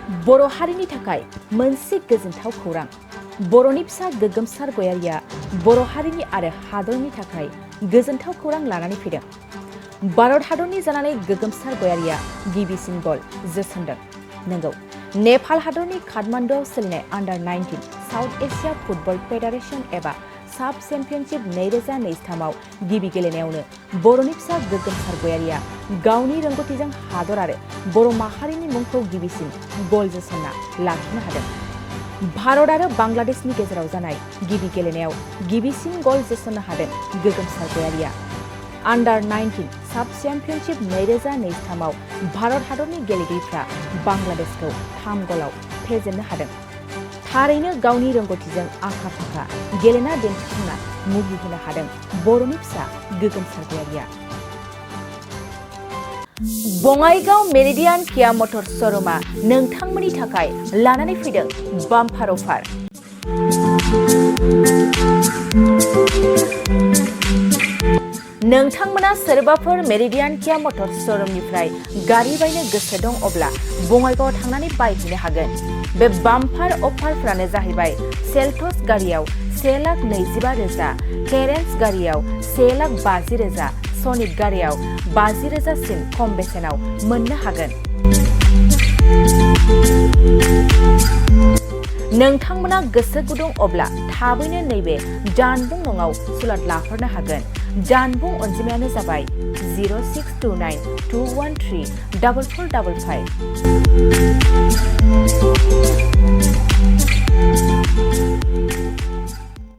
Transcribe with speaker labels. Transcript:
Speaker 1: बर' हारिनि थाखाय मोनसे गोजोनथाव खौरां। बर'नि फिसा गोगोमसार गयारिया बर' हारिनि आरो हादरनि थाखाय गोजोनथाव खौरां लानानै फैदों। भारत हादरनि जानानै गोगोमसार गयारिया गिबिसिन गल जोसनदों। नंगौ, नेपाल हादरनि काठमान्डुआव सोलिनाय under-19 south Asia football Federation एबा साब चेम्पियनशिप 2023 आव गिबि गेलेनायावनो बर'नि फिसा गोगोमसार गयारिया गावनि रोंग'थिजों हादर आरो बर' माहारिनि मुंखौ गिबिसिन गल जोसनना लाखिनो हादों। भारत आरो बांलादेशनि गेजेराव जानाय गिबि गेलेनायाव गिबिसिन गल जोसननो हादों गोगोमसार गयारिया। अंडर-19 साब चेम्पियनशिप 2023 आव भारत हादरनि गेलेगिरिफ्रा बांलादेशखौ 3 गलाव फेजेननो हादों। थारैनो गावनि रोंग'थिजों आखा-फाखा गेलेना दिन्थिफुंना मुहि होनो हादों बर'नि फिसा गोगोमसार गयारिया। बङाइगाव मेरिडियान किया मटर्स श'रुमआ नोंथांमोननि थाखाय लानानै फैदों बाम्पार अफार। नोंथांमोना सोरबाफोर मेरिडियान किया मटर्स श'रुमनिफ्राय गारि बायनो गोसो दं अब्ला बङाइगावआव थांनानै बायहैनो हागोन। बे बाम्पार अफारफ्रानो जाहैबाय सेल्टस गारियाव 1,25,000, केरेन्स गारियाव 1,50,000, सनिक गारियाव 50,000 सिम खम बेसेनाव मोननो हागोन। नोंथांमोना गोसो गुदुं अब्ला थाबैनो नैबे जानबुं नङाव सुलाद लाहरनो हागोन। जानबुं अनजिमायानो जाबाय 0629 213 4455।